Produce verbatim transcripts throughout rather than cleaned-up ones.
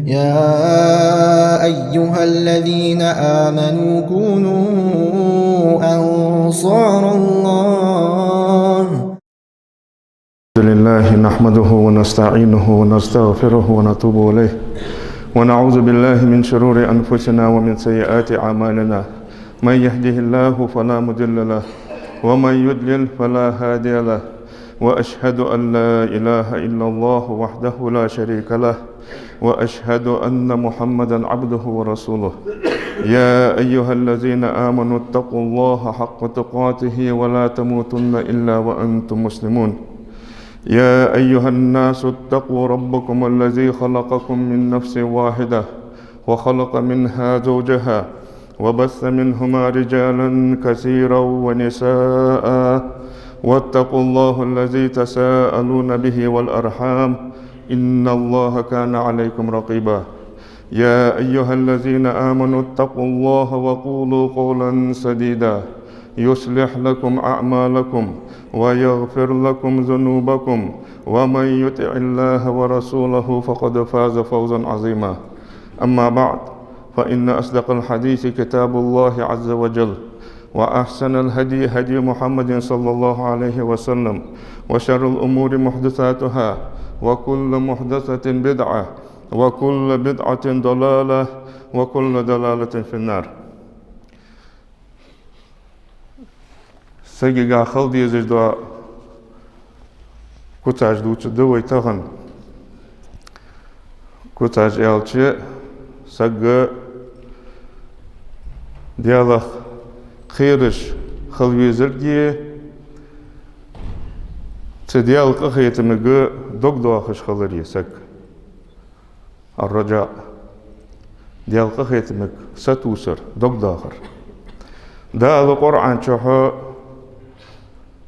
يا أيها الذين آمنوا كونوا أنصار الله. الحمد لله نحمده ونستعينه ونستغفره ونتوب إليه، ونعوذ بالله من شرور أنفسنا ومن سيئات أعمالنا. من يهده الله فلا مضل له، ومن يضلل فلا هادي له، وأشهد أن لا إله إلا الله وحده لا شريك له، وأشهد أن محمدا عبده ورسوله. يا أيها الذين آمنوا اتقوا الله حق تقاته ولا تموتن إلا وأنتم مسلمون. يا أيها الناس اتقوا ربكم الذي خلقكم من نفس واحدة وخلق منها زوجها وبث منهما رجالا كثيرا ونساء، واتقوا الله الذي تساءلون به والأرحام، إن الله كان عليكم رقيبا. يا أيها الذين آمنوا اتقوا الله وقولوا قولا سديدا، يصلح لكم أعمالكم ويغفر لكم ذنوبكم، ومن يطع الله ورسوله فقد فاز فوزا عظيما. أما بعد، فإن أصدق الحديث كتاب الله عز وجل، وأحسن الهدي هدي محمد صلى الله عليه وسلم، وشر الأمور محدثاتها، وكل محدثة بدعة، وكل بدعة ضلالة، وكل ضلالة في النار. Сагага хила дезаш дола куцаш дувцаргда вай тахан. Куцаш аьлча, саг Даьлах кхераш хила везаргеи, цу Даьла къахетамага дог доахаш хилари саг. الرجاء. Даьла къахетамага сатувсар, дог доахар. Дала Къуръан чу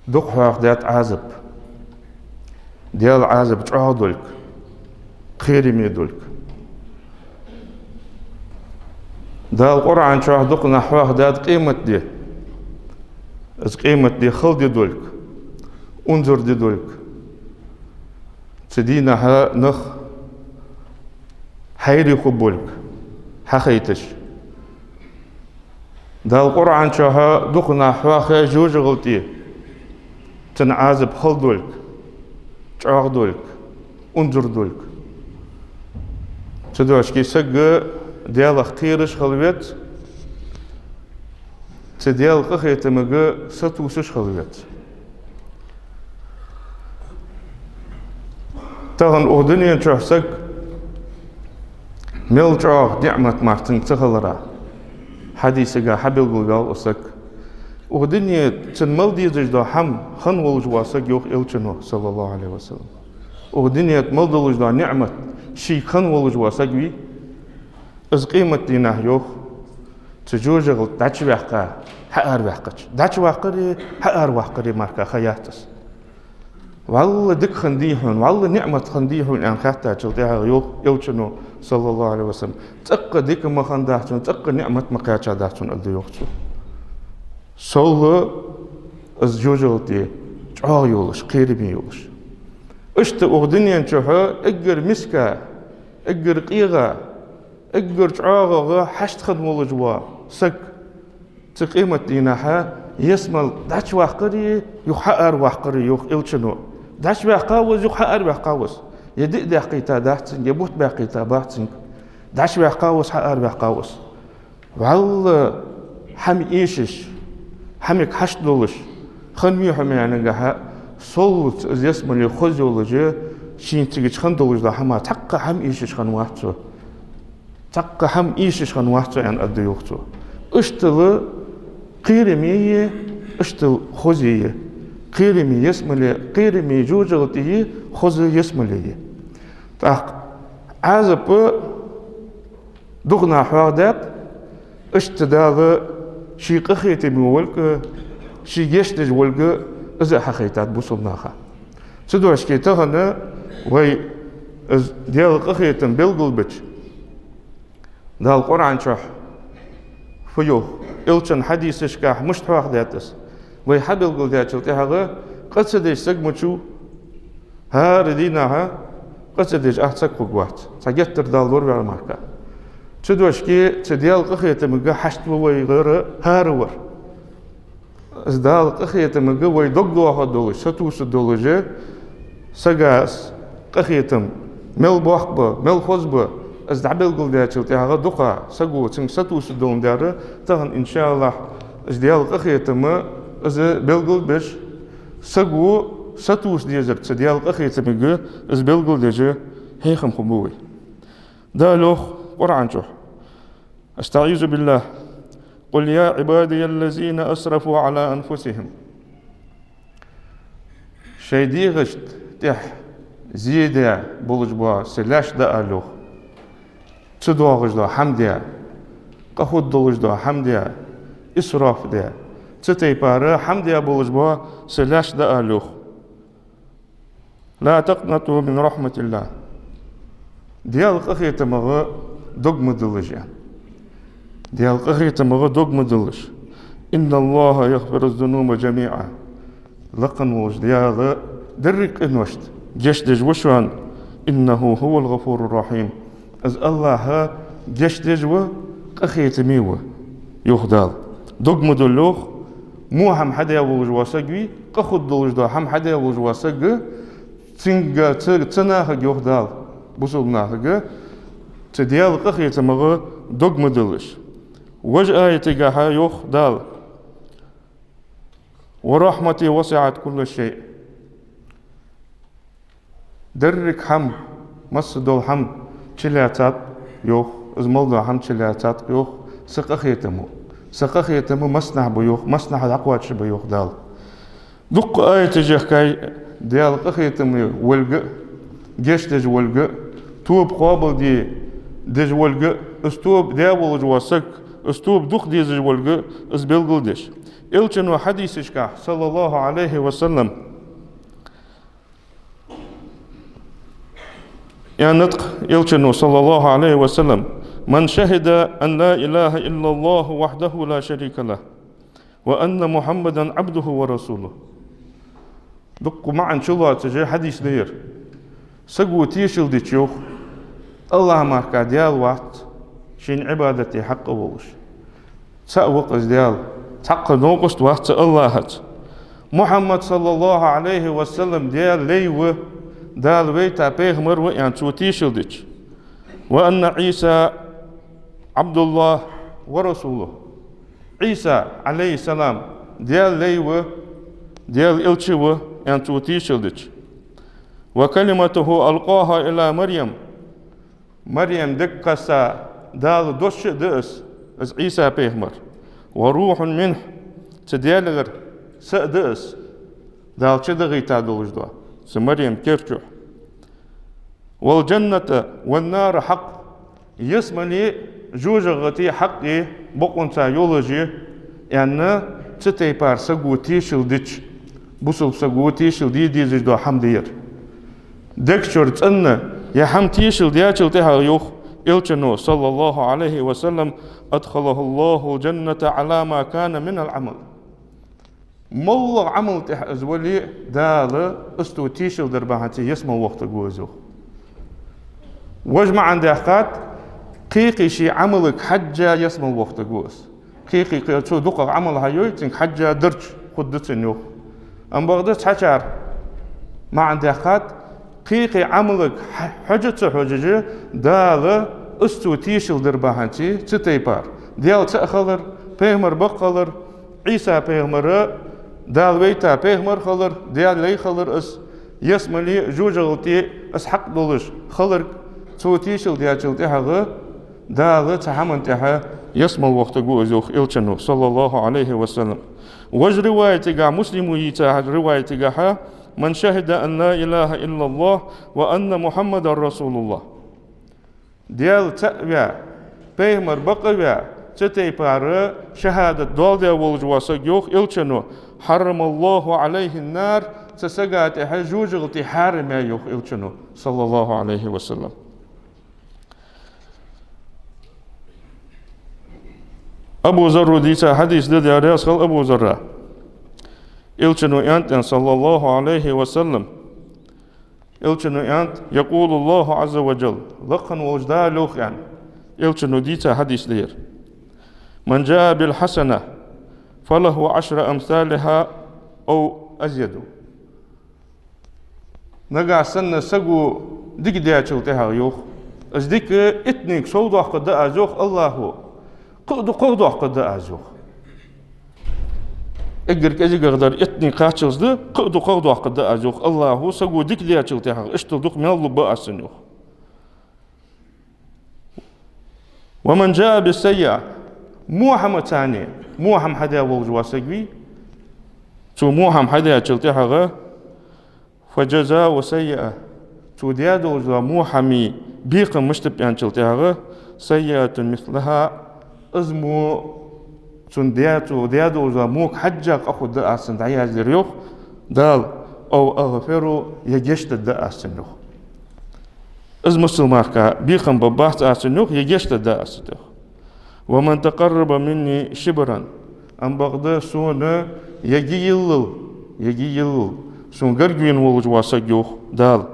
дукха хьоахадаьд Ӏазап. Даьла Ӏазап чӀоагӀа долга, кхераме долга. Дала Къуръан чу дукха хьоахадаьд къематди. Из къематди хала ди долга, унзара ди долга. Цу дийнахьа нах хьайрий хургболга хьахайташ. Дала Къуръан чу дукха хьоахадаьд жожагӀатен, цун Ӏазап хала долга, чӀоагӀа долга, унзара долга. Цудухьа саг Даьлах кхераш хила веза, цу Даьла къахетамага сатувсаш хила веза. Тахан укх дунен чу саг мел чӀоагӀа ниӀмат мара цунга ца хилара. Хьадисага хьабелгалваьв укх саг. Укх дунен цунна мел дезаш дола хӀама хинна волаш ва саг, йоах Элчано, صلى الله عليه وسلم. Укх дунен тӀа мел долаш дола ниӀмат шийга хинна волаш ва саг вий, из къематдийнахьа, йоах, цу жожагӀата дӀачуваьккха, хьаараваьккхача. ДӀачуваккхари, хьаараваккхари мара ха яц из. ВаллахӀи, дика хиннадий хьона, валлахӀи, ниӀмат хиннадий хьона, аьнна хаьттачул тӀехьагӀа, йоах Элчано, صلى الله عليه وسلم, цӀаккха дика ма хиннадац хьона, цӀаккха ниӀмат ма кхаьчадац хьона, аргда, йоах цо. Сол из жожагӀате чӀоагӀа йолаш, кхераме йолаш. Иштта укх дунен чу эггара миска, эггара къегӀа, эггара чӀоагӀагӀа хьашт хинна волаш ва саг цу къематдийнахьа ялсмала дӀачуваккхари, юха хьаараваккхари, йоах Элчано. ДӀачуваьккхав из, юха хьаараваьккхав из. Е диъ даьккхийтадац цунга, е бутт баьккхийтабац цунга. ДӀачуваьккхав из, хьаараваьккхав из. ВаллахӀи, хӀама эшаш, хӀамага хьашт долаш хиннавий хьо, ма аьннагахьа, сол цу ялсмале хоза йолаш, шийна цига чу хинна долаш дола хӀама, цхьаккха хӀама эшаш хиннавац цо. Цхьаккха хӀама эшаш хиннавац цо, аьнна, аргда, йоах цо. Иштта кхераме я, иштта хоза я. Кхераме ялсмале, кхераме жожагӀате я, хоза ялсмале я. ТӀаккха Ӏазап дукха хьоахадаьд, иштта Дала ший къахетаме волга, ший гешт деш волга из а хьахайтад бусалба наха. Цудухьа тахан вай из Даьла къахетам белгалбеча, Дала Къуръан чу фу йоах, Элчан хьадисашка мишта хьоахадаьд из, вай хьабелгалдаьчул тӀехьагӀа, къа ца деш саг ма вий, хӀара дийнахьа Къа ца деш ахь саг хургвац. Цхьа геттара Дала лораваьр мара. Цу дешаца, цу Даьла къахетамага хьашт ва вайгара хӀара вар. Из Даьла къахетамага вай дог доахаргдолаш, сатувсаргдолаш, сага из къахетам мел боккха ба, мел хоза ба, из дӀабелгалдаьчул тӀехьагӀа дукха саго цунга сатувсаргдоландаь, тахан, иншааллахӀ, из Даьла къахетам из белгалбеш, саго сатувса дезар цу Даьла къахетамага из белгалдеш хьехам хургба вай. Дала йоах Къуръан чу: أستعيذ بالله. قل يا عبادي الذين أسرفوا على أنفسهم. Шоай дегӀашта тӀехь зе даь болаш бола са лаьш да, ала йоах. Цу доагӀаш дола хӀама даь, къа хургдолаш дола хӀама даь, исраф даь, цу тайпара хӀама даь болаш бола са лаьш да, ала йоах. لا تقنطوا من رحمة الله. Даьла къахетамах дог ма диллалаш, аьнна. Даьла къахетамах дог ма диллалаш. إن الله يغفر الذنوب جميعا. Лакха волча Дала деррига къиношта гешт деш ва шоана. إنه هو الغفور الرحيم. Из АллахӀ гешт деш ва, къахетаме ва, йоах Дала. Дог ма дилла, йоах, во хӀама хьадаь волаш вола саг вий, къа хургдолаш дола хӀама хьадаь волаш вола саг, цунга, цу, цу нахага, йоах Дала, бусалба нахага, цу Даьла къахетамах дог ма диллалаш. Вож аятагахьа йоах Дала: ورحمتي وسعت كل شيء. Деррига хӀама, масса дола хӀама чулаьцад, йоах, из мел дола хӀама чулаьцад, йоах, са къахетамо. Са къахетам массанахьа ба, йоах, массанахьа дӀакхоачаш ба, йоах Дала. Дуккха аяташ яхкай Даьла къахетаме волга, гешт деш волга, тоба къоабалде деш волга, из тоба даь волаш вола саг, из тоба дукха дезаш волга, из белгалдеш. Элчано хьадисашкахь, صلى الله عليه وسلم, аьннад-кх Элчано, صلى الله عليه وسلم: من شهد أن لا إله إلا الله وحده لا شريك له وأن محمدا عبده ورسوله. Дуккха маӀан чулоацаш хьадис да ер. Саго тешал дича, йоах, АллахӀ мара Даьла вац шийна Ӏибадат де хьакъ волаш. ЦаӀ ва-кх из Даьла, цхьаккха новкъост вац цу АллахӀаца. Мухьаммад, صلى الله عليه وسلم, Даьла лай ва, Дала вайта пайхамар ва, аьнна, цо тешал дича. وأن عيسى عبد الله ورسوله. Ӏийса, عليه السلام, Даьла лай ва, Даьла элча ва, аьнна, цо тешал дича. وكلمته ألقاها إلى مريم. Марем дега кхесса Дала дош а да из, из Ӏийса пайхамар. وروح منه, цу Даьлагара са а да из, Дала чудахийта долаш дола, цу Марем кер чу. والجنة والنار حق. Ялсмалеи жожагӀатеи хьакъ я, бокъонца йолаш я, аьнна, цу тайпара саго тешал дича, бусалба саго тешал де дезаш дола хӀама да ер. Дег чура цӀена ер хӀама тешал даьчул тӀехьагӀа, йоах Элчано, صلى الله عليه وسلم: أدخله الله الجنة على ما كان من العمل. МоллагӀа Ӏамал тӀехь из вале а, Дала из цо тешал дар бахьанца ялсмала вохийтаргва из, йоах. Вож маӀан даьккхад, кхы-кхы ший Ӏамалга хьежжа ялсмала вохийтаргва из. Кхы-кхы, кхы цо дукхагӀа Ӏамал хьайой, цунга хьежжа дарж хургда цунна, йоах. Амма бакъда цхьачар маӀан даьккхад, кхы-кхы Ӏамалга хьо-, хьежжа ца хьежжа, Дала из цо тешал дар бахьанца, цу тайпара. Даьла цаӀ хилар, пайхамар бакъ хилар, Ӏийса пайхамар Дала вайта пайхамар хилар, Даьла лай хилар из, ялсмалеи жожагӀатеи из хьакъ долаш хиларга цо тешал даьчул тӀехьагӀа, Дала цу хӀаман тӀехьа ялсмала вохийтаргва из, йоах Элчано, صلى الله عليه وسلم. Вож риваятагахьа, Муслимо йийца риваятагахьа: من شهد أن لا إله إلا الله وأن محمدا رسول الله. Даьла цаӀ ваь, пайхамар бакъ ваь, цу тайпара шахӀадат доаладаь волаш вола саг, йоах Элчано, حرم الله عليه النار, цу сага тӀехьа жожагӀате хьарам яь, йоах Элчано, صلى الله عليه وسلم. Абу Зарро дийца хьадис да, Даьла раьза хилва Абу Зарра. Элчано аьннад, صلى الله عليه وسلم: Элчано аьннад: «يقول الله عز وجل», лакха волча Дала йоах аьнна. Элчано дийца хьадис да ер. «من جاء بالحسنة فله عشر أمثالها أو أزيد». Нагахь санна саго дика даьчул тӀехьагӀа йоах, из дика иттанга совдоаккхаргда аз йоах АллахӀо, кхы а дукхагӀа доаккхаргда аз йоах. Эггара кӀезигагӀа дар иттанга кхаччалца да, кхы а дукхагӀа доаккхаргда аз йоах АллахӀо, саго дика даьчул тӀехьагӀа иштта дукха маьл лургба аз цунна йоах. «ومن جاء بالسيئة», во хӀама царна, во хӀама хьадаь волаш вола саг вий, цо во хӀама хьадаьчул тӀехьагӀа, «فجزاء سيئة», цо даь долаш дола во хӀаман бекхам мишта ба аьнначул тӀехьагӀа, «سيئة مثلها», из во цунна даь, цо даь долаш дола вога хьежжа къахургда аз цунна, дӀаяздаьр йоах Дала, «أو أغفر», е гешт дергда аз цунна йоах. Из миссел мара бекхам бергбац аз цунна йоах, е гешт дергда аз цунна йоах. «ومن تقرب مني شبرا», амма бакъда сона яги йиллал, яги йиллал сона гарга вена волаш вола саг йоах Дала,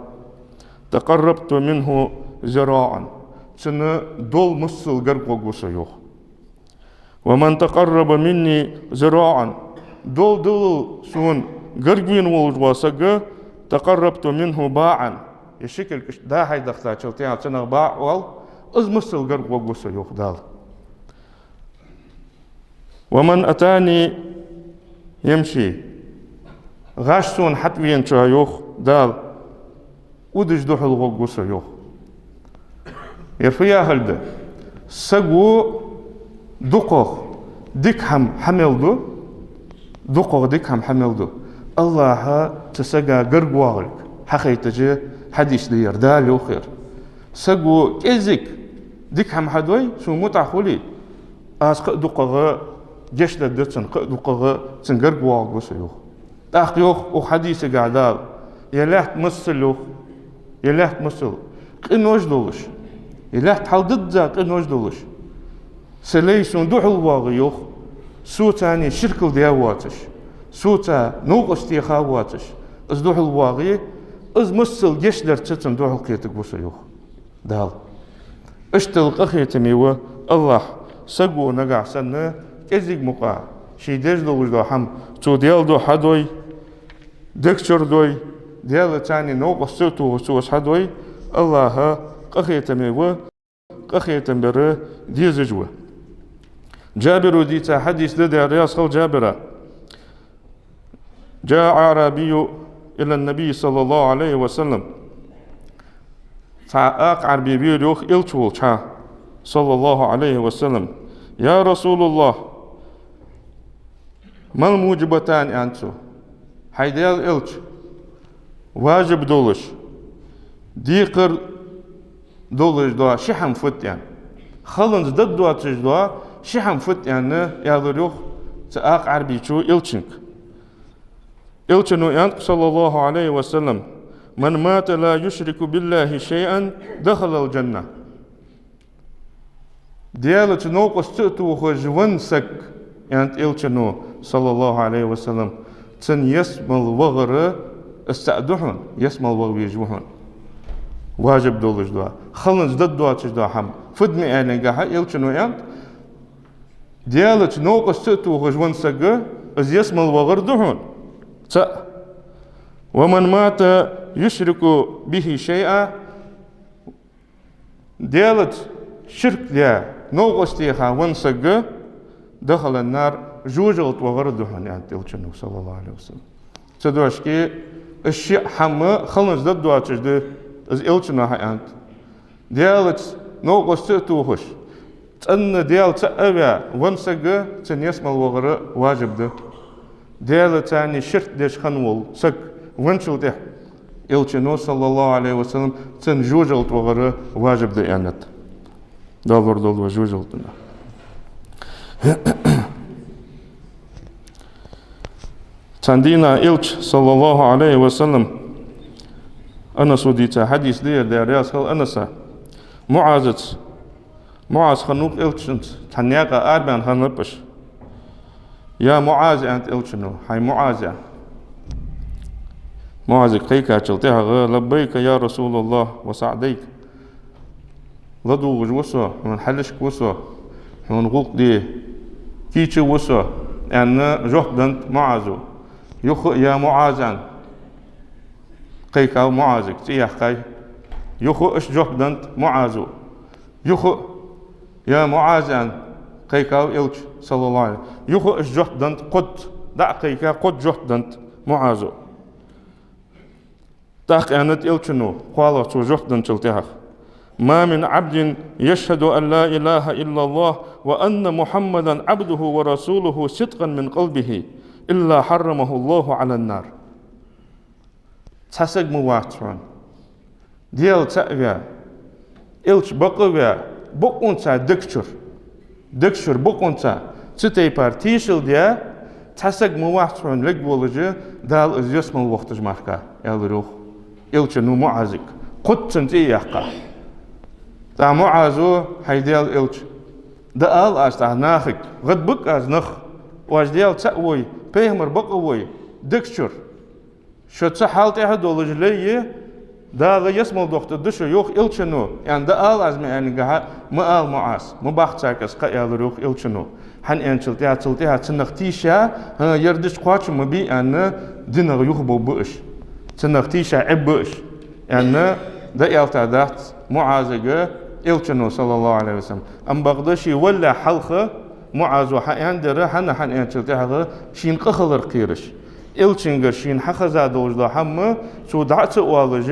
«تقربت منه ذراعا», цунна дола миссел гарга гӀоргва со йоах. «ومن تقرب مني ذراعا», дола диллал сона гарга вена волаш вола саг, «تقربت منه باعا», е ши кулг иштта дӀа-хьа дахийтачул тӀехьагӀа цунах баӀ оал, из миссел гарга гӀоргва со йоах Дала. «ومن أتاني يمشي», гӀаш сона хьатӀавеначоа йоах Дала, удаш духьал гӀоргва со йоах. Ер фу яхилга да? Саго дукхагӀа дика хӀама хьа мел ду, дукхагӀа дика хӀама хьа мел ду, АллахӀа цу сага гарга воагӀилга хьахайтача хьадис да ер, Дала йоах ер. Саго кӀезига дика хӀама хьадой, сона мутӀахьа хуле, аз кхы а дукхагӀа гешт дергда цунна, кхы а дукхагӀа цунна гарга воагӀаргва со йоах. ТӀаккха йоах укх хьадисагахь Дала: е лаьтта миссел йоах, е лаьтта миссел къинош долаш, е лаьтта хьалдизза къинош долаш, са лай сона духьал воагӀе йоах, соца ширк даь воацаш, соца новкъост теха воацаш, из духьал воагӀе, из миссел гешт дарца цунна духьалкхетаргва со йоах Дала. Иштта къахетаме ва АллахӀ, саго нагахь санна кӀезига мукъагӀа ший деш долаш дола хӀама цо Даьла духьа хьадой, дег чура дой, Даьлаца новкъост ца а тохаш цо из хьадой, АллахӀ къахетаме ва, къахетам бер дезаш ва. Джабира дийца хьадис да, Даьла раьза хилва Джабира. «جاء أعرابي إلى النبي صلى الله عليه وسلم». Цхьа акха Ӏарбий вера йоах Элча волча, صلى الله عليه وسلم: «يا رسول الله، ما الموجبتان؟» — аьннад цо. «ХӀай Даьла Элча, важиб долаш, декхар долаш дола ши хӀама фуд?» — аьнна. Халанза дергдоацаш дола ши хӀама фуд аьнна, аьлар йоах цу акха Ӏарбийчо Элчанга. Элчано аьннад, صلى الله عليه وسلم: «من مات لا يشرك بالله شيئا دخل الجنة». Даьлаца новкъост ца а тохаш венна саг, аьннад Элчано, صلى الله عليه وسلم, цун ялсмала вахар из цаӀ да хьона, ялсмала ваха везаш ва хьона. Важиб долаш дола, халанза дергдоацаш дола хӀама фуд ма аьннагахьа, Элчано аьннад: Даьлаца новкъост ца а тохаш венна саг, из ялсмала вахар да хьона. ЦаӀ. «ومن مات يشرك به شيئا», Даьлаца ширк даь, новкъост теха венна саг, «دخل النار», жожагӀате вахар да хьона, аьннад Элчано, صلى الله عليه وسلم. Цу дешаца, из ши хӀама халанза дергдоацаш да, из Элчано хьааьннад. Даьлаца новкъост ца а тохаш, цӀена Даьла цаӀ а ваь венна саг, цун ялсмала вахар важиб да. Даьлаца ширк деш хинна вола саг венначул тӀехьагӀа, Элчано, صلى الله عليه وسلم, цун жожагӀате вахар важиб да аьннад. Дала лорадолда вай жожагӀатенах. Цхьан дийнахьа Элча, صلى الله عليه وسلم, Анаса дийца хьадис да ер, Даьла раьза хилва Анаса, МуӀазаца, МуӀаз хиннав-кх Элчанца цхьан наькъа арабаьнна хиннаб уж. «يا معاذ», — аьннад Элчано, «хӀай МуӀаз», — аьнна. МуӀазага кхайкачул тӀехьагӀа: «لبيك يا رسول الله وسعديك». ЛадувгӀаш ва со, хьона хьалхашка ва со, хьона гӀулакх де кийча ва со, аьнна, жоп деннад МуӀазо. Юха а: «يا معاذ», аьнна, кхайкав МуӀазага, цӀи яьккхай. Юха а иштта жоп деннад МуӀазо. Юха а: «يا معاذ», аьнна, кхайкав Элча, саллаллахӀу Ӏалайхи. Юха а иштта жоп деннад кхозза, дӀа а кхайка, кхозза жоп деннад МуӀазо. ТӀаккха аьннад Элчано, кхоалагӀа цо жоп денначул тӀехьагӀа: «ما من عبد يشهد أن لا إله إلا الله وأن محمدا عبده ورسوله صدقا من قلبه إلا حرمه الله على النار». Цхьа саг ма вац хьона, Даьла цаӀ ваь, Элча бакъ а ваь, бокъонца дег чура, дег чура бокъонца цу тайпара тешал даь цхьа саг ма вац хьона лергволаш, Дала из ялсмала вохийташ мара, аьлар йоах Элчано МуӀазага, кхозза цун цӀи а яьккха. ТӀаккха МуӀазо: «ХӀай Даьла Элча, дӀаала аз тӀаккха нахага, гӀадбаьб аз нах, оаш Даьла цаӀ вой, пайхамар бакъ а вой, дег чура. Шо цу хьал тӀа долаш лайе, Дала ялсмала дохийтаргда шо, йоах Элчано, аьнна, дӀаала аз», ма аьннагахьа: «Ма ала, МуӀаз, ма бахка царга из кхаъ», аьлар йоах Элчано. ХӀана аьлча, тӀехьа, цул тӀехьа цунах тийша, хӀа, ер дича кхоачам ма бий аьнна, динах юхабовргба уж. Цунах тийша Ӏебаргба уж, аьнна, дӀааьлча дац МуӀазага Элчано, саллаллахӀу Ӏалайхи ва саллам. Амма бакъда ше валале хьалха МуӀазо хьааьннадар, хӀана, хӀана аьлча, тӀехьагӀа шийна къа хилар кхераш. Элчангара шийна хьахеза долаш дола хӀама цо дӀа а ца оалаш,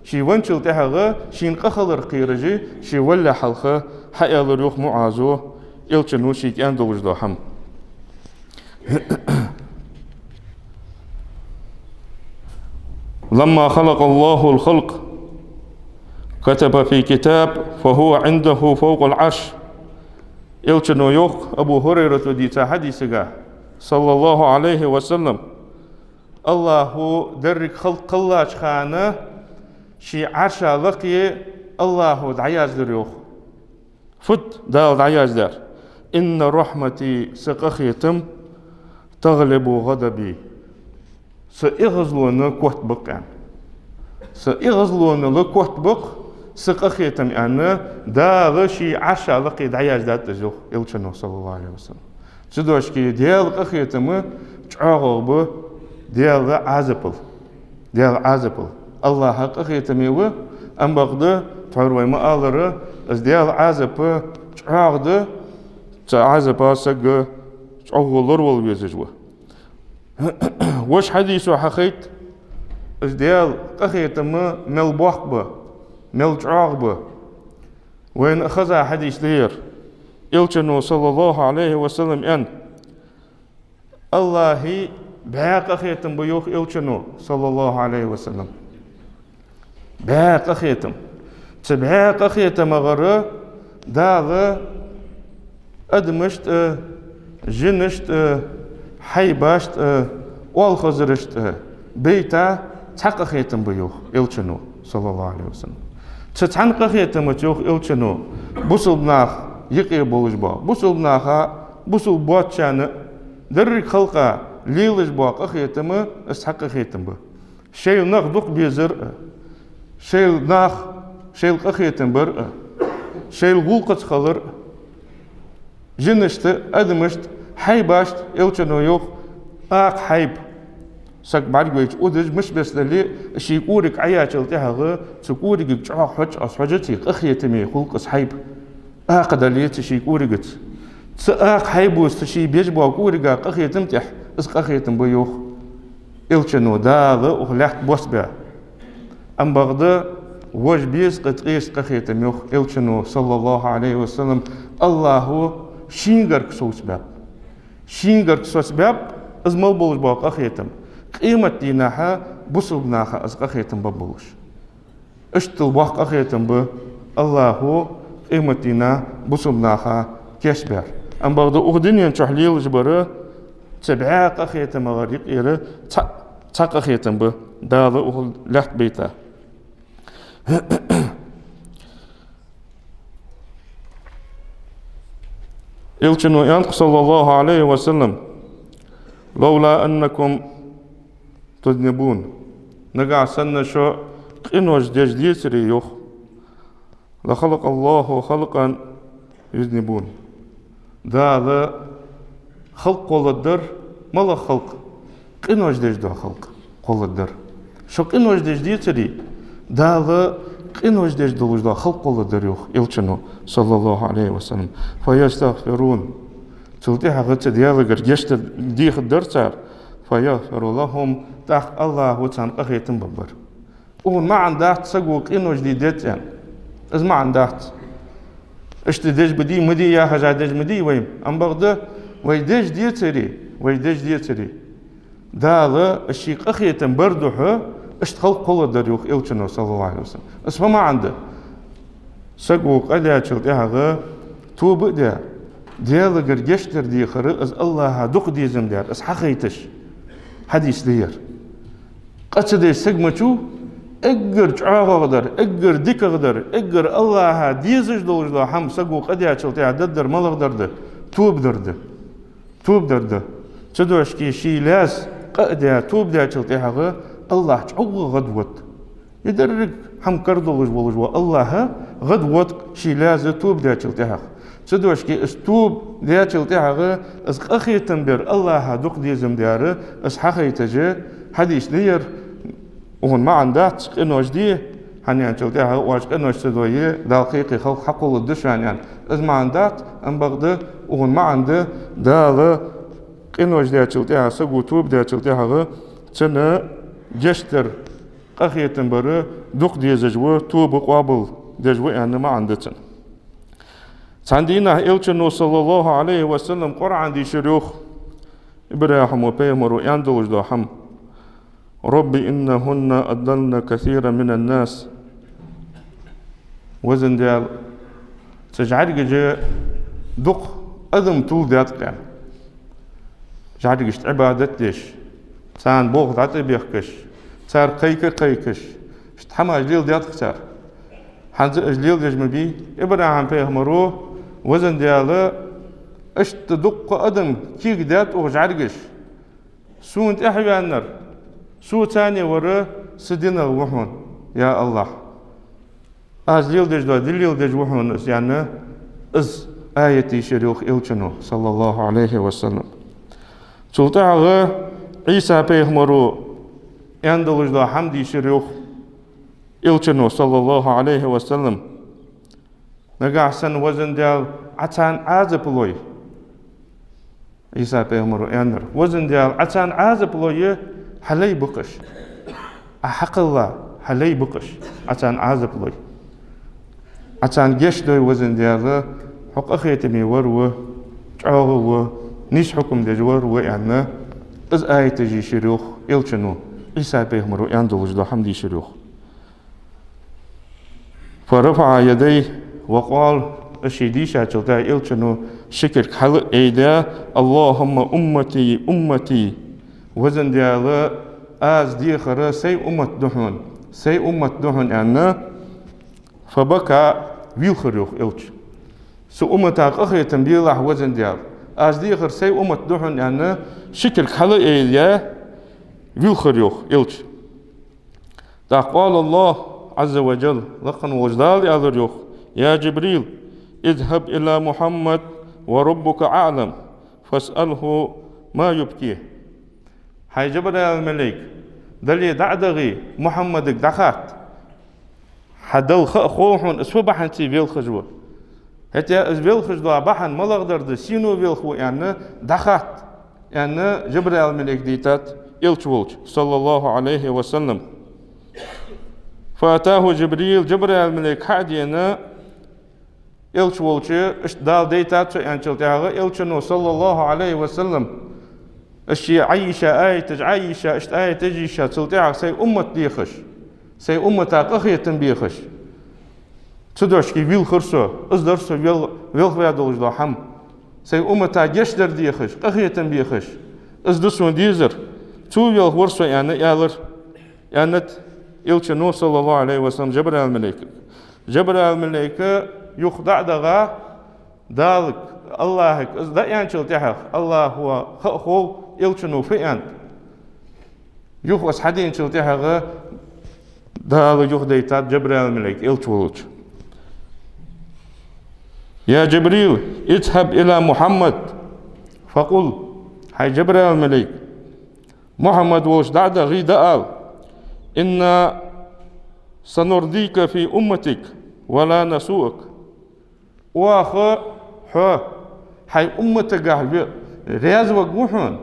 ше венначул тӀехьагӀа шийна къа хилар кхераш, ше валале хьалха хьааьлар йоах МуӀазо Элчано шийга аьнна долаш дола хӀама. لما خلق الله الخلق كتب في كتاب فهو عنده فوق العرش. Элчано йоах, Абу ХӀурайрата дийца хьадисага, саллаллахӀу Ӏалайхи ва саллам: АллахӀо деррига халкъ кхеллача хана ший Ӏарша лакхе АллахӀо дӀаяздаьр йоах. Фуд Дала дӀаяздаьр? إن رحمتي, са къахетам, تغلب غضبي, са эгӀазлонал котбаьб, аьнна. Са эгӀазлонал котбаьб са къахетам, аьнна, Дала ший Ӏарша лакхе дӀаяздаьд из, йоах Элчано, саллаллахӀу Ӏалайхи ва саллам. Цудухьа Даьла къахетам чӀоагӀагӀа ба Даьла Ӏазапал. Даьла Ӏазапал. АллахӀа къахетаме ва, амма бакъда, тхьовра вай ма аллара, из Даьла Ӏазап чӀоагӀа да, цу Ӏазапах саг чӀоагӀа лоравала везаш ва. Вож хьадисо хьахайт, из Даьла къахетам мел боккха ба, мел чӀоагӀа ба. Вайна хеза хьадис да ер. Элчано, саллаллахӀу Ӏалайхи ва саллам, аьннад: АллахӀа бӀаь къахетам ба, йоах Элчано, саллаллахӀу Ӏалайхи ва саллам. БӀаь къахетам. Цу бӀаь къахетамагара Дала адамашта а, жинашта а, хьайбашта а, оалхазарашта а байта цхьа къахетам ба, йоах Элчано, саллаллахӀу Ӏалайхи ва саллам. Цу цхьан къахетамца, йоах Элчано, бусалба нах юкъе болаш ба, бусалба наха, бусалба боацачарна, деррига халкъа лелаш бола къахетам, из цхьа къахетам ба. Шоайла нах дукха безар а, шоайла нах, шоайла къахетам бар а, шоайла гӀулакхаца хилар а, жинашта, адамашта, хьайбашта, Элчано йоах, акха хьайба. Саг бӀаргавайча удаш, мишта беса дале а, ший кӀориг Ӏояьчул тӀехьагӀа цу кӀоригага чӀоагӀа хьож, аз хьожац, къахетаме хул-кх из хьайба. Акха дале а цу ший кӀоригаца, цу акха хьайбаца цу ший беш бола кӀорига къахетам тӀехь, из къахетам ба, йоах Элчано, Дала укх лаьтта бос баь. Амма бакъда вож беза къа ткъеста къахетам, йоах Элчано, саллаллахӀу Ӏалайхи ва саллам, АллахӀо шийгара соцабаьб. Шийгара соцабаьб из мел болаш бола къахетам. Къематдийнахьа бусалба наха из къахетам бергболаш. Иштта боккха къахетам ба АллахӀо къематдийнахьа бусалба наха кийчбаьр. Амма бакъда укх дунен чухь лелаш бар цу бӀаь къахетамагара юкъера цхьа, цхьа къахетам ба Дала укх лаьтта байта. Элчано аьннад-кх, саллаллахӀу Ӏалайхи ва саллам: «لولا أنكم تذنبون». Нагахь санна шо къинош деш децаре, йоах, «لخلق الله خلقا يذنبون». Дала халкъ кхолларгдар, малагӀа халкъ? Къинош деш дола халкъ кхолларгдар. Шо къинош деш децаре, Дала къинош деш долаш дола халкъ кхолларгдар, йоах Элчано, صلى الله عليه وسلم. «فيستغفرون». Цул тӀехьагӀа цу Даьлагара гешт дехаргдар цар. «فيغفر لهم», тӀаккха АллахӀа царна къахетам баргбар. Укхан маӀан дац саго къинош де деза аьнна. Из маӀан дац. Иштта деш ма дий, ма дий яхаш а деш ма дий вай. Амма бакъда вай деш децаре, вай деш децаре, Дала ший къахетам бар духьа иштта халкъ кхолларгдар, йоах Элчано, صلى الله عليه وسلم. Из фу маӀан да? Саго къа даьчул тӀехьагӀа тоба а даь, Даьлагара гешт дар дехар, из АллахӀа дукха дезам дар, из хьахайташ хьадис да ер. Къа ца деш саг ма вац, эггара чӀоагӀагӀа дар, эггара дикагӀа дар, эггара АллахӀа дезаш долаш дола хӀама саго къа даьчул тӀехьагӀа дергдар малагӀа дар да? Тоба дар да. Тоба дар да. Цудухьа ший лаьза къа а даь, тоба даьчул тӀехьагӀа АллахӀ чӀоагӀа гӀадвода. Из деррига хӀама кара долаш волаш вола АллахӀ гӀадвода ший лаьза тоба даьчул тӀехьагӀа. Цудухьа из тоба даьчул тӀехьагӀа из къахетам бар АллахӀа дукха дезам дар, из хьахайташ хьадис да ер. Укхан маӀан дац къинош де, хӀана аьлча тӀехьагӀа оаш къинош ца дой, Дала кхы-кхы халкъ хьакхолларгда шоана аьнна. Из маӀан дац, амма бакъда укхан маӀан да, Дала къинош даьчул тӀехьагӀа, саго тоба даьчул тӀехьагӀа цунна гешт дар, къахетам бар дукха дезаш ва, тоба къоабал деш ва аьнна маӀан да цун. Цхьан дийнахьа Элчано, صلى الله عليه وسلم, Къуръан дийшар, йоах, ИбрахӀима пайхамаро аьнна долаш дола хӀама: «رب إنهن أضللن كثيرا من الناس». Везан Даьла, цу жӀаргашта дукха адам тувладаьд-кх, аьнна. ЖӀаргашта Ӏибадат деш, царна болх дӀатӀабехкаш, цар кхайка а кхайкаш, иштта хӀамаш леладаьд-кх цар. ХӀанз а уж леладеш ма бий. ИбрахӀим пайхамаро: «Везан Даьла, иштта дукха адам кегадаьд укх жӀаргашта. Сона тӀехьаваьннар, со царна вар, са динах ва хьона, я АллахӀ. Аз леладеш дола ди леладеш ва хьона из», — аьнна, из аят дийшар, йоах, Элчано, صلى الله عليه وسلم. Цул тӀехьагӀа Ӏийса пайхамаро аьнна долаш дола хӀама дийшар, йоах, Элчано, صلى الله عليه وسلم. Нагахь санна, Везан Даьла, Ӏа царна Ӏазап лой. Ӏийса пайхамаро аьннар: «Везан Даьла, Ӏа царна Ӏазап лой, хьа лай ба-кх уж. Ӏа хьакхелла, хьа лай ба-кх уж, Ӏа царна Ӏазап лой. Ӏа царна гешт дой, Везан Даьла, хьо къахетаме вар ва, чӀоагӀа ва, нийса хьукам деш вар ва», — аьнна, из аяташ дийшар, йоах, Элчано, Ӏийса пайхамаро аьнна долаш дола хӀама дийшар, йоах. «فرفع يديه وقال», из ший дийшачул тӀехьагӀа Элчано ши кулг хьалаайдаь: «اللهم أمتي أمتي». Везан Даьла, аз дехар сай уммат да хьона, сай уммат да хьона, аьнна, «فبكى», вийлхар, йоах, Элча. Са уммата къахетам белахь, Везан Даьла. Аз дехар сай уммат да хьона, аьнна, ши кулг хьалаайдаь, вийлхар, йоах, Элча. ТӀаккха قال الله عز وجل, лакха волча Дала аьлар, йоах: «يا جبريل، اذهب إلى محمد وربك أعلم، فاسأله ما يبكيه». ХӀай Жабраил малейк, Дале дӀа а дагӀе, Мухьаммадага дӀахатта. Хьа Далла ха а хов хьона, из фу бахьанца велхаш ва. ХӀаьта из велхаш дола бахьан малагӀа дар да, сено велха ва аьнна, дӀахатта, аьнна, Жабраил малейк дайтад Элча волча, صلى الله عليه وسلم. «فأتاه جبريل», Жабраил малейк хьа а даьнна, Элча волча, иштта Дала дайтад цо аьнначул тӀехьагӀа, Элчано, صلى الله عليه وسلم, из ший Ӏайиша аяташ, Ӏайиша, иштта аяташ йийша, цул тӀехьагӀа сай уммат дехаш, сай уммата къахетам бехаш. Цудухьа вийлхар со, из дар со вел-, велхаваь долаш дола хӀама. Сай уммата гешт дар дехаш, къахетам бехаш. Из да сона дезар. Цо велхавир со, аьнна, аьлар, аьннад Элчано, صلى الله عليه وسلم, Жабраил малейкага. Жабраил малейка юха дӀа а дагӀа, Далага, АллахӀага из дӀааьнначул тӀехьагӀа, АллахӀа ха а хов Элчано фу аьннад. Юха из хьаденачул тӀехьагӀа Дала юхадайтад Джабраил малейк элча волча. يا جبريل، اذهب إلى محمد فقل. ХӀай Джабраил малейк, Мухьаммад волча дӀа а дахе, дӀаала: إنا سنرضيك في أمتك ولا نسوءك. Оаха хьо хьай умматагахь ве-, раьза варгва хьона.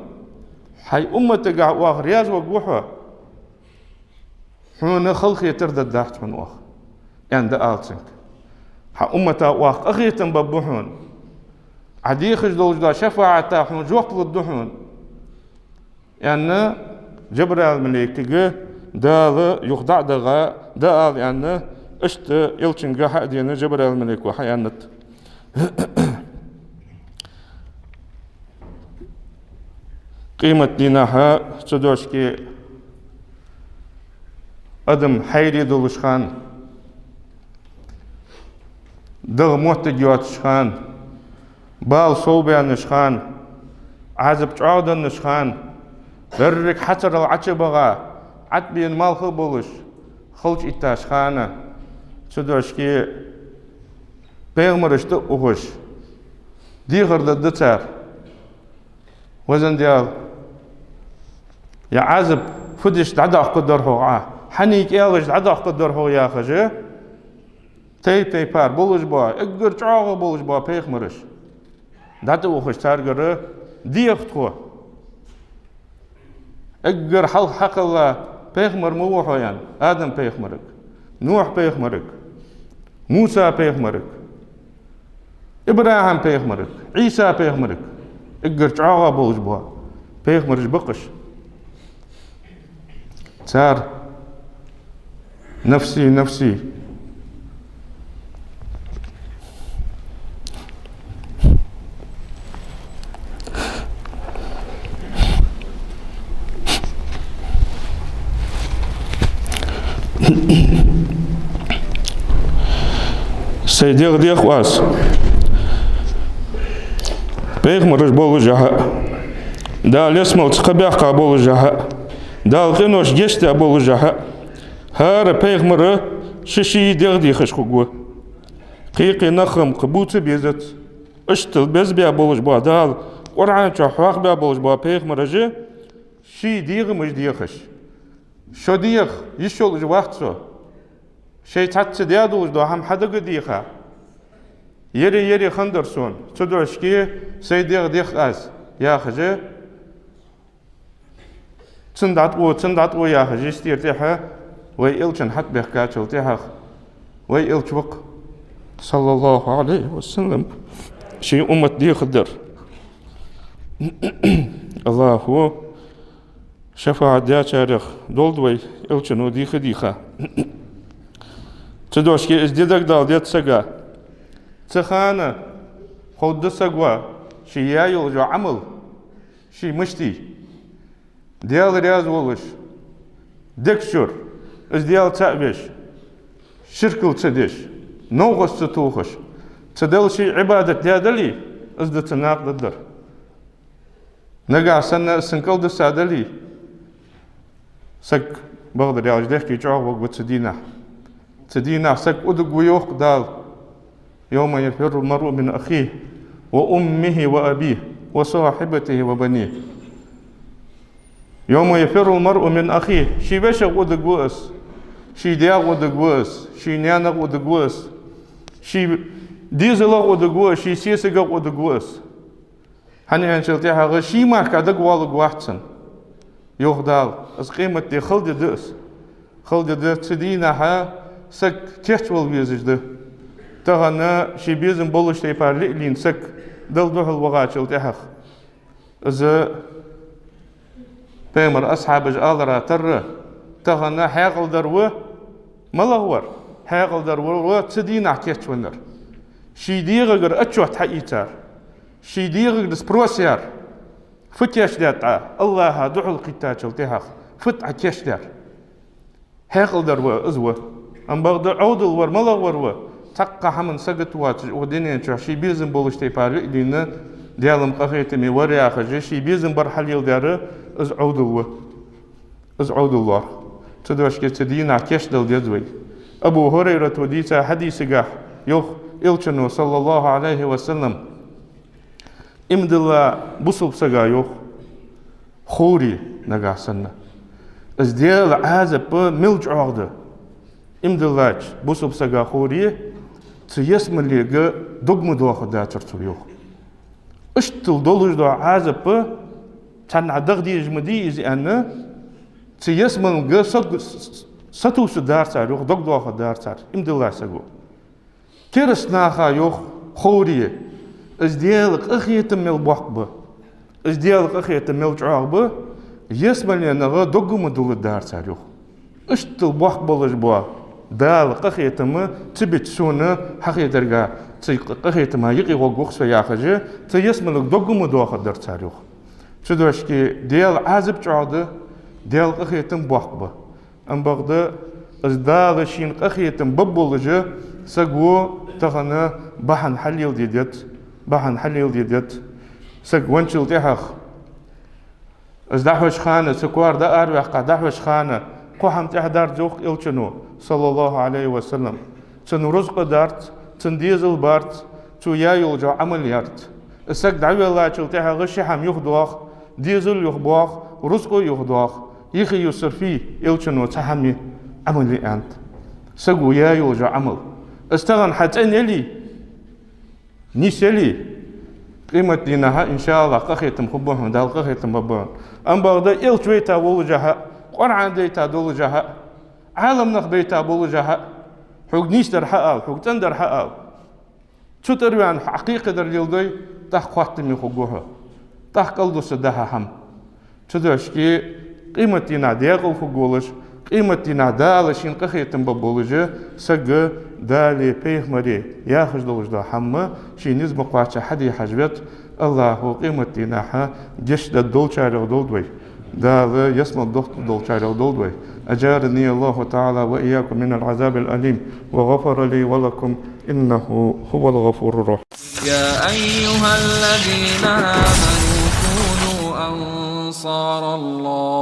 Хьай умматагахь оаха раьза варгва хьо. Хьона халахетар дергдац хьона оаха, аьнна, дӀаала цунга. Хьа уммата оаха къахетам бергба хьона. Ӏа дехаш долаш дола шафаӀата хьона жоп лургда хьона, аьнна, Джабраил малейкага Дала юха дӀа а даха, дӀаала аьнна, иштта элчанга хьадена, Джабраил малейко хьааьннад. Къематдийнахьа цу дошке адам хьайре долаш хана, дагӀа моттиг йоацаш хана, бала совбаьннаш хана, Ӏазап чӀоагӀденнаш хана, берригаш хьацарал Ӏочубаха, ӀотӀабена малх а болаш, халча итташ хана, цу дошке пайхамараш тӀа а ухаш, дехар дергда цар: «Везан Даьла, ер Ӏазап фу деш дӀадоаккхаргдар хьога Ӏа, хьанна кӀаьлаш дӀадоаккхаргдар хьога», — яхаш, тайп-тайпара болаш бола, эггара чӀоагӀа болаш бола пайхамараш дӀатӀаухаш, царгара: «Деха тхо. Эггара хьалха хьакхелла пайхамар ма вий хьо?» — аьнна, Адам-пайхамарга, Нухь-пайхамарга, Муса-пайхамарга, ИбрахӀим-пайхамарга, Ӏийса-пайхамарга, эггара чӀоагӀа болаш бола пайхамараш бакъаш. Цар: «نفسي، نفسي. Сай дегӀ дех аз». Пайхамараш болашехьа, Дала ялсмалца кхаъ баьккха болашехьа, Дала къинош гешт даь болашехьа, хӀара пайхамар ший-ший дегӀ дехаш хургва. Кхы-кхы нах-м кхы бувца безац. Иштта беза баь болаш бола, Дала Къуръан чу хьоахабаь болаш бола пайхамараш ший дегӀамаш дехаш: «Шо деха, йиш йолаш вац со. Шоай цхьацца даь долаш дола хӀама хьадага деха. Ер-ер хиннадар сона, цу дошке сай дегӀ дех аз», — яхаш, цунна дӀатӀаву, цунна дӀатӀаву яхаш, йистера тӀехьа вай элчанна хьатӀабаьхкачул тӀехьагӀа, вай элча ва-кх, صلى الله عليه وسلم, ший уммат дехадар. АллахӀа шафаӀат даьчарех долда вай, элчано дийха-дийха. Цу дошке из ди дагадоаладаьд сага. Цу хана ховргда саго ший яь йола Ӏамал, ший мишта я. Даьла раьза волаш, дег чура, из Даьла цаӀ веш, ширкал ца деш, новкъост ца тохаш, цу Далла ший Ӏибадат даь дале, из ди цу накъадаргдар. Нагахь санна из цунна кӀалдиса дале, саг, бакъдар аьлча, дехке чӀоагӀа варгва цу дийнахьа. Цу дийнахьа саг уддаргва, йоах Дала: «يوم يفر المرء من أخيه وأمه وأبيه وصاحبته وبنيه». «يوم يفر المرء من أخيه». Ший вешех уддаргва из, ший даьх уддаргва из, ший наьнах уддаргва из, ший дезалах уддаргва из, ший сесагах уддаргва из. ХӀана аьлча, тӀехьагӀа ший мара дагавоаларгвац цунна, йоах Дала. Из къематди хала ди да из. Хала ди да, цу дийнахьа саг кийчвала везаш да. Тахан ший безам болаш тайпара лиъ лийнна саг Далла духьал вахачул тӀехьагӀа. Из пайхамара асхьабаша алара тарра, тахан хьаькъал дар ва, малагӀвар? Хьаькъал дар ва, ва цу дийнахьа кийчвеннар. Ший дегӀагара отчёт хьаийцар. Ший дегӀагара спрос яьр. Фу кийчдаьд Ӏа, АллахӀа духьал кхийттачул тӀехьагӀа? Фуд Ӏа кийчдаьр? Хьаькъал дар ва, из ва. Амма бакъда Ӏовдал вар, малагӀвар ва? Цхьаккха хӀаман сагота воацаш, укх дунен чу ший безам болаш тайпара лиъ лийнна, Даьла-м къахетаме вар яхаш, ший безам бар хьалеладаьр, из Ӏовдал ва. Из Ӏовдал лоархӀ. Цудухьа цу дийнахьа кийчдала деза вай. Абу ХӀурайрата дийцача хьадисагахь йоах Элчано, саллаллахӀу Ӏалайхи ва саллам: «Иман дилла бусалба сага, йоах, ховре нагахь санна, из Даьла Ӏазап мел чӀоагӀа да. Иман диллача бусалба сага ховре, цу ялсмалега дог ма доахадацар цо, йоах. Иштта долаш дола Ӏазап цхьаннахьа даха дезаш ма дий из, аьнна, цу ялсмалга саг-, с-, с-, сатувсадар цар, йоах, дог доахадар цар, иман диллача саго. Кераста наха, йоах, ховре, из Даьла къахетам мел боккха ба, из Даьла къахетам мел чӀоагӀа ба, ялсмаленах дог ма доахадар цар, йоах. Иштта боккха болаш бола Дала къахетам цу бетта сона хьахетарга, цу къахетама юкъе гӀоргва-кх со, яхаш, цу ялсмалга дог ма доахадар цар, йоах». Цудухьа Даьла Ӏазап чӀоагӀа да Даьла къахетам боккха ба. Амма бакъда, из Дала шийна къахетам бергболаш саго тахан бахьан хьалеладе деза, бахьан хьалеладе деза. Саг венначул тӀехьагӀа, из дӀахьоча хана, цу коара дӀаараваьккха дӀахьоча хана, кхо хӀама тӀехьадарца, йоах Элчано, саллаллахӀу Ӏалайхи ва саллам. Цун рузкъа дарца, цун дезал барца, цо яь йола Ӏамал ярца. Из саг дӀавеллачул тӀехьагӀа ши хӀама юхадоах: дезал юхабоах, рузкъа юхадоах, юхе юсар фу я? Элчано цхьа хӀама я, Ӏамал я аьннад. Саго яь йола Ӏамал. Из тахан хьа цӀена яле, нийса яле, къематдийнахьа, иншааллахӀ, къахетам хургба хьона, Дала къахетам бергба хьона. Амма бакъда, Элча вайта волашехьа, Къуръан дайта долашехьа, Ӏаламнах байта болашехьа, хьога нийсдар хьаала, хьога цӀендар хьаала, цу тӀара ваьнна хьо Ӏакхайкхадар леладой, тӀаккха хоаттаме хургва хьо, тӀаккха кӀалдусаргда хьа хӀама. Цудухьа къематдийнахьа даькъала хургволаш, къематдийнахьа Дала шийна къахетам бергболаш саг Далеи пайхамареи яхаш долаш дола хӀама ший низ ма кхоачча хьаде хьажа веза. АллахӀа къематдийнахьа гешт дергдолчарех долда вай. Дала ялсмала дохийтаргдолчарех долда вай. أجارني الله تعالى وإياكم من العذاب الأليم وغفر لي ولكم إنه هو الغفور الرحيم. يا أيها الذين آمنوا كونوا أنصار الله.